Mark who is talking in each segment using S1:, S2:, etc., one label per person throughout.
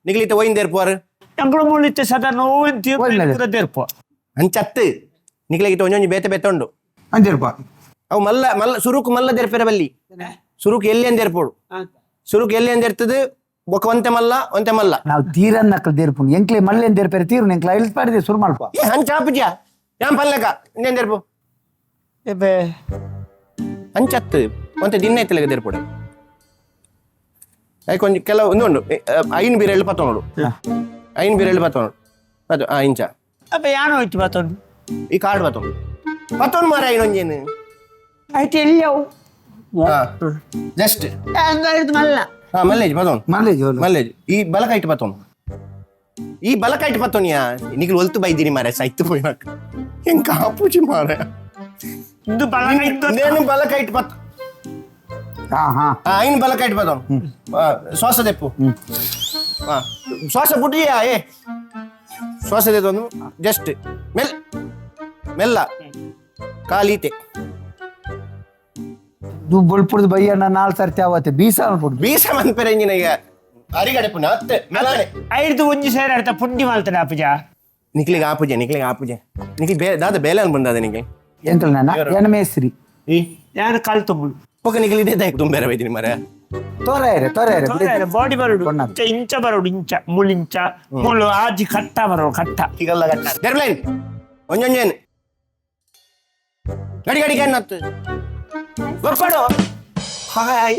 S1: ನಿಗಲಿತ ಒಯ್ನ್ ದೇರ್ಪುವಾರು.
S2: ಎಂಕುಲು ಮುಳ್ಳಿತ್ತೆ ಸಾಧಾರಣ ಓವೆನ್
S3: ಒಳ್ಳೆದು.
S2: ತೀರ್ಪು ದೇರ್ಪು.
S1: ಅಂಚತ್ತು ನಿಗಲಿಗಿತ ಒಂಜೊಂಜಿ ಬೇತೆ ಬೇತೆ ಉಂಡು.
S3: ಅಂದಿರ್ಪ.
S1: ಅವು ಮಲ್ಲ ಮಲ್ಲ ಸುರುಕು ಮಲ್ಲ ದೇರ್ಪೆರ ಬಲ್ಲಿ, ಸುರುಕು ಎಲ್ಲಿ ಅಂದ್ ಏರ್ಪೋಡು, ಸುರುಕು ಎಲ್ಲಿ ಅಂದ್ ಇರ್ತದೆ. ಬೊಕ ಒಂತೆ ಮಲ್ಲ, ಒಂತೆ ಮಲ್ಲ.
S3: ನಾವು ತೀರನ್ನ ನಕ್ಕಲ್ ದೇರ್ಪುಂಡು, ಎಂಕ್ಲೆ ಮಲ್ಲೇನ್ ದೇರ್ಪೆರೆ ತೀರು, ಎಂಕ್ಲ ಐಲ್ ಪಾಡಿದೆ ಸುರು ಮಲ್ಪ.
S1: ಏ, ಅಂಚ ಆಪುಜ್ಯ ಯಾನ್ ಪಲ್ಲೆಕ ಇನ್ನೇನ್ ದೇರ್ಪು?
S2: ಎಬೆ.
S1: ಅಂಚತ್ತು ಒಂತೆ ದಿನ ಐತಲೆಗ ದೇರ್ಪೋಡು. ಐಕ್ ಒಂಜಿ ಕೆಲವು ಒಂದು ಉಂಡು. ಐನ್ ಬೀರೆಳ್ಳು ಪತ್ತೊಂಡು, ಐನ್ ಬೀರೆಳ್ಳು ಪತ್ತೊಂಡು ಅದು. ಆ ಇಂಚ.
S2: ಅಬ್ಬೆ, ಯಾನು ಹೋಯ್ತು ಬಾತೊಂಡು?
S1: ಈ ಕಾರ್ಡ್ ಪತ್ತೊಂಡು ಪತ್ತೊಂಡು ಮಾರ ಐನೊಂಜೇನು.
S2: ಆಯ್ತು, ಎಲ್ಲಿ ಅವು?
S1: ಜಸ್ಟ್.
S2: ಹಂಗಾಯ್ತು ಮಲ್ಲ.
S1: ಹಾ, ಮಲ್ಲೇಜ್ ಪತ್ತೊಂಡು.
S3: ಮಲ್ಲೇಜ್ ಅವ್ಲು.
S1: ಮಲ್ಲೇಜ್, ಈ ಬಲಕೈಟ್ ಪತ್ತೊಂಡು, ಈ ಬಲಕೈಟ್ ಪತ್ತೊನಿಯಾ. ನಿಖಿಲ್ ಒಲ್ತು ಬೈದಿನಿ ಮಾರೆ, ಸೈತು ಪೋಯಿನಾಕ ಎಂಕ ಆಪುಜಿ ಮಾರೆ.
S2: ಇಂದು ಬಲ.
S1: ನೇನು ಬಲಕೈಟ್ ಪತ್ತ.
S3: ಹಾ ಹಾ.
S1: ಐನ್ ಬಲಕೈಟ್ ಪತ್ತೊಂಡು. ಶ್ವಾಸ ದೆಪ್ಪು. ಹಾ, ಶ್ವಾಸ ಬುಟ್ಟಿಯಾ? ಏ, ಶ್ವಾಸ ದೆತ್ತೊಂದು ಜಸ್ಟ್ ಮೆಲ್ ಮೆಲ್ಲ ಕಾಲೀತೆ.
S3: ದು ಬೊಲ್ಪುಡ್ದು ಬಯ್ಯಣ್ಣ ನಾಲ್ ಸರ್ತಿ ಆವತ್ತೆ ಬೀಸ ಅನ್ಪುಡ್ದು.
S1: ಬೀಸ ಮನ್ಪೆರೆ ಇಂಜಿನ ಈಗ ಅರಿಗಡೆಪುನ ಅತ್ತೆ ಮೆಲಾನೆ.
S2: ಐದು ಒಂಜಿ ಸೇರ ಅರ್ಥ ಪುಂಡಿ ಮಾಡ್ತಾನೆ ಅಪ್ಪಜ.
S1: ನಿಕ್ಲಿಗೆ ಆಪುಜೆ, ನಿಕ್ಲಿಗೆ ಆಪುಜೆ. ನಿಕ್ಲಿ ಬೇ ದಾದ ಬೇಲೆ ಅನ್ಬಂದಾದ ನಿಕ್ಲಿ.
S3: ಎಂಕಲ್ ನನ್ನ ಎನ ಮೇಸ್ತ್ರಿ.
S1: ಈ
S2: ಯಾರು ಕಾಲು ತುಂಬುಡು.
S1: ಪೊಕ ನಿಕ್ಲಿ ಇದೇ ದಾಯಕ್ ತುಂಬೇರ ಬೈದಿನಿ ಮರ.
S3: ತೋರಾಯರೆ ತೋರಾಯರೆ.
S2: ಬಾಡಿ ಬರೋಡು.
S3: ಕೊಣ್ಣದು.
S2: ಇಂಚ ಇಂಚ ಬರೋಡು, ಇಂಚ ಮುಳು, ಇಂಚ ಮುಳು ಆಜಿ ಕಟ್ಟ ಬರೋಡು ಕಟ್ಟ.
S1: ಹೀಗಲ್ಲ ಗಟ್ಟ ದೆರ್ಲೈನ್ ಒಂಜೊಂಜೇನು ಗಡಿ ಗಡಿ ಕಣ್ಣತ್ತು ಗೊಪ್ಪಡು. Hi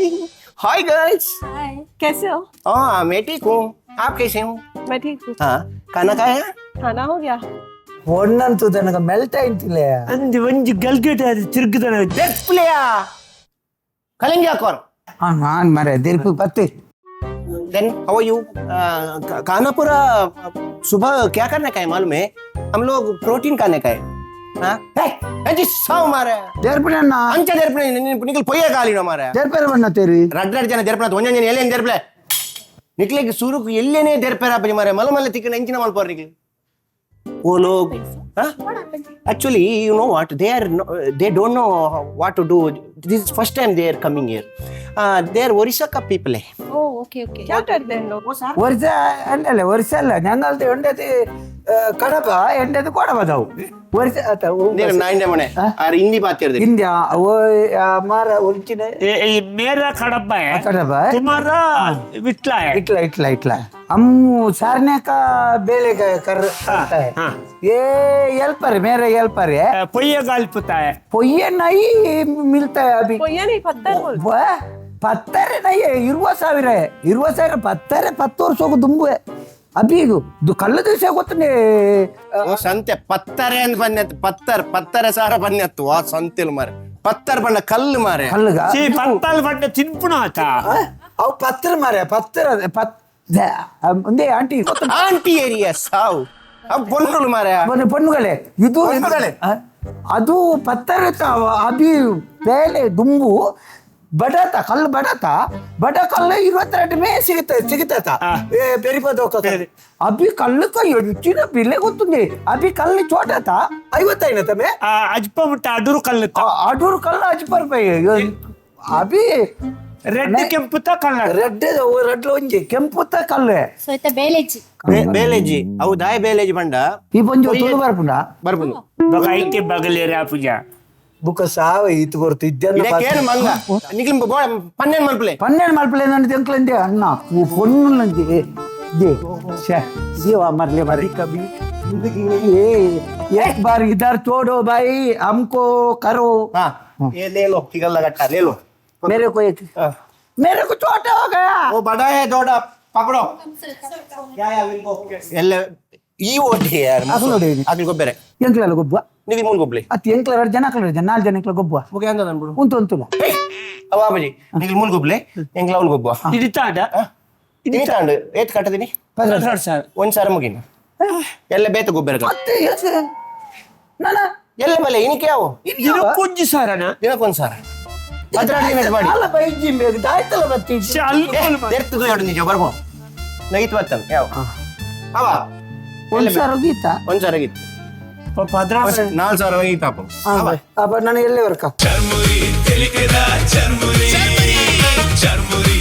S1: hi girls.
S4: हाय, कैसे हो?
S1: हाँ, मैं ठीक हूँ, आप कैसे हो?
S4: मैं ठीक हूँ।
S1: हाँ, खाना खाया?
S4: खाना हो गया?
S3: ಒಣ್ಣಂತು ತನಕ ಮೆಲ್ಟ ಇಂತಿಲ್ಲ.
S2: ಅಂದು ಒಂಜಿ ಗಲ್ಗೆಟ್ ಅದು ತಿರುಗುದಾನೆ.
S1: ದೆರ್ಪ್ಲಿಯಾ ಕಲಂಗಿ ಹಾಕೋರು.
S3: ಹಾ ನಾನ್ ಮರೆ ದೇರ್ಪು ಪತ್ತೆ.
S1: Then how are you? खाना पूरा सुबह क्या करने का है मालूम है? हम लोग प्रोटीन खाने का है। हाँ? हे, ಅಂಚಿ ಸಾವು ಮಾರೆ.
S3: ದೇರ್ಪುಡಣ್ಣ.
S1: ಅಂಚ ದೇರ್ಪುನ ನಿಖಲ್ ಪೊಯ್ಯ ಕಾಲಿನ ಮಾರೆ.
S3: ದೇರ್ಪೆರ ಬಣ್ಣ ತೇರಿ.
S1: ರಡ್ ರಡ್ ಜನ ದೇರ್ಪುನ ಒಂಜೊಂಜನ ಎಲ್ಲಿ ದೇರ್ಪಲೆ. ನಿಕ್ಲಿಗೆ ಸುರುಕು ಎಲ್ಲೇನೆ ದೇರ್ಪೆರ ಅಪ್ಪಜಿ ಮಾರೆ. ಮಲ್ಲ ಮಲ್ಲ ತಿಕ್ಕನ ಎಂಚಿನ ಮಲ್ಪೋರ್ ನಿಕ್ಲಿ. ಓ ಲೋಗ್. Actually, you know what, they are, they don't know what to do. This first time they are coming here. They are Orissa ಕಾ people.
S4: Oh, okay okay. क्या करते हैं लोग?
S3: ಒರಿಸ ಅಲ್ಲ, ಒರಿಸ ಅಲ್ಲ, ഞങ്ങളത് ಎಂಡത് ಕಡಪ, ಎಂಡದು ಕೊಡಬದವು ಒರಿಸ ಅತ.
S1: ನಾಯಿಂಡೆ ಮನೆ ಆರ್ ಹಿಂದಿ ಬಾತಿರ್ದೆ.
S3: ಇಂದ್ಯಾ ಓ ಮಾರ ಒರಿಜಿನ.
S2: ಮೇರ ಕಡಬ್ಬ.
S3: ಕಡಬ.
S2: ತುಮಾರ ವಿಟ್ಲ.
S3: इटला इटला इटला हम सारने का बेले का कर करता है।
S2: हाँ।
S3: ये हेल्पर है, मेरा हेल्पर है।
S2: ಪೊಯ್ಯ ಗಾಲ್ಪುತ್ತಾಯ.
S3: पोये नहीं मिलता है अभी।
S4: कोई नहीं, पत्थर बोल।
S3: वो पत्थर नहीं है, 20,000 है, 20,000 पत्थर है. 10 ವರ್ಷ ದುಂಬು ಅಭಿ ಇದು ಕಲ್ಲು ದಿವಸ ಗೊತ್ತನೆ.
S1: ಓ ಸಂತೆ ಪತ್ತರೆ ಅಂದ್ ಬನ್ನೆತ್ತು, ಪತ್ತರ್ ಪತ್ತರೆ ಸಾರ ಬನ್ನೆತ್ತು. ವಾ ಸಂತೆಲ್ ಮಾರೆ, ಪತ್ತರ್ ಬಣ್ಣ ಕಲ್ಲು ಮಾರೆ.
S3: ಕಲ್ಲುಗ.
S2: ಸಿ ಪತ್ತಲ್ ಬಣ್ಣ ತಿನ್ಪುಣ ಆತ.
S3: ಅವು ಪತ್ತರ ಮಾರೆ, ಪತ್ತರ ಪತ್ ಒಂದೇ ಆಂಟಿ ಗೊತ್ತು.
S1: ಆಂಟಿ ಏರಿಯಾ ಸಾವು ಅವ್ ಪೊನ್ನುಲು ಮಾರೆ.
S3: ಒಂದು ಪೊಣ್ಣುಗಳೇ ಇದು.
S1: ಪೊಣ್ಣುಗಳೇ.
S3: ಆ, ಅದು ಪತ್ತರ ಅಭಿ ಪೇಲೆ ದುಂಬು ಬಡತ ಕಲ್ಲು, ಬಡತ ಬಡ ಕಲ್ಲು 22 ಮೇ ಸಿಗುತ್ತೆ ಸಿಗುತ್ತ.
S2: ಆ.
S3: ಪೆರಿಪದ ಅಭಿ ಕಲ್ಲುಕ ಹೆಚ್ಚಿನ ಬೆಲೆ ಗೊತ್ತುಂದೆ. ಅಭಿ ಕಲ್ಲು ಚೋಟತ ಐವತ್ತೈನತ ಮೇ.
S2: ಆ ಅಜ್ಪ ಮುಟ್ಟ ಅಡುರು ಕಲ್ಲು.
S3: ಅಡೂರು ಕಲ್ಲು ಅಜ್ಪ ರೂಪಾಯಿ ಅಭಿ.
S2: ರೆಡ್ ಕೆಂಪುತ್ತ ಕಲ್ಲ.
S3: ರೆಡ್ ರೆಡ್ ಒಂಜಿ ಕೆಂಪುತ್ತ ಕಲ್ಲು.
S5: ಸೊ ಇತ್ತ ಬೇಲೆಜ್ಜಿ.
S1: ಬೇಲೇಜಿ ಅವು ದಾಯ ಬೇಲೇಜಿ ಬಂಡ.
S3: ಈ ಪೊಂಜು ತುಳು ಬರ್ಪುಂಡ?
S1: ಬರ್ಬುದು.
S2: ಬೊಕ ಐಕೆ ಬಗಲೇರಿ ಆಪುಜ.
S3: ಬುಕ್ಕ ಸಾವ ಈತು ಕೊರ್ತು ಇದ್ದೆಲ್ಲ.
S1: ಇದಕ್ಕೇನು ಮಂಗ ನಿಖಿಲ್ ಪನ್ನೇನ್ ಮಲ್ಪಲೆ.
S3: 12 ಮಲ್ಪಲೆ ಎಂಕ್ಲಂದೆ ಅಣ್ಣ పొన్నులంది they शे ये मरले मारी कभी ये एक बार इधर छोड़ो भाई, हमको करो.
S1: ಹಾ, ಏ ಲೇ ಲೋ ಹಿಗಲ್ಲ ಗಟ್ಟ ಲೇ ಲೋ.
S3: मेरे को एक मेरे को छोटा हो गया.
S1: ಓ ಬಡ ಹೇ ದೊಡ್ಡ ಪಕಡೋ ಎಲ್ಲ ಈ ಓಟಿ ಯಾರು?
S3: ಅಕುಲು ನೋಡಿ.
S1: ಅಕುಲು ಗೊಬ್ಬೆರೆ.
S3: ಎಂಕ್ಲಲ್ಲ ಗೊಬ್ಬ.
S1: ನೀವು ಮೂರು ಗೊಬ್ಲಿ.
S3: ಅತ್ ಎಂಕ್ಲ ಎರಡು ಜನ, ಅಕ್ಲ ಜನ ನಾಲ್ಕು ಜನ ಎಂಕ್ಲ ಗೊಬ್ಬ.
S1: ಓಕೆ ಅಂದ ಅನ್ಬಿಡು.
S3: ಉಂಟು ಉಂಟುಲ್ಲ.
S1: ಅವ ಅಬಜಿ ನಿಖಿಲ್ ಮೂರು ಗೊಬ್ಲೆ, ಎಂಗ್ಲ ಅವ್ಲು ಗೊಬ್ಬ.
S2: ಹಿಡಿತಾಂಡ.
S1: ತಿಂತಾಂಡು ಏತ್ ಕಟ್ಟದಿನಿ?
S2: ಸರ್.
S1: ಒಂದ್ ಸಾರ ಮುಗಿನ ಎಲ್ಲ ಬೇತ ಗೊಬ್ಬರ.
S3: ಮತ್ತೆ ನಾನ
S1: ಎಲ್ಲ ಬಲೆ ಇನಿಕೆ ಯಾವು?
S2: ದಿನಕ್ಕೊಂಜಿ ಸಾರನ.
S1: ದಿನಕ್ಕೊಂದ್ ಸಾರ 12 ದಿನ ಮಾಡಿ.
S3: ಅಲ್ಲ ಬೈಜಿ ಆಯ್ತಲ್ಲ ಬತ್ತಿ.
S1: ದೆರ್ತದು ಎರಡು ನಿಜ ಬರ್ಬೋ ನಗಿತ್ ಬರ್ತದೆ ಯಾವ ಅವ.
S3: ಒಂದು ಸಾವಿರ ಗೀತ.
S1: ಒಂದ್ ಸಾರ ಆಗಿತ್ತು.
S2: 16.
S1: ನಾಲ್ ಸಾವಿರ ಆಗಿತ್ತಪ್ಪ.
S3: ಅಪ್ಪ ನಾನು ಎಲ್ಲೇ ವರ್ಕ.
S6: ಚರ್ಮುರಿ ತೆಲಿಕೆದ ಚರ್ಮುರಿ ಚರ್ಮುರಿ.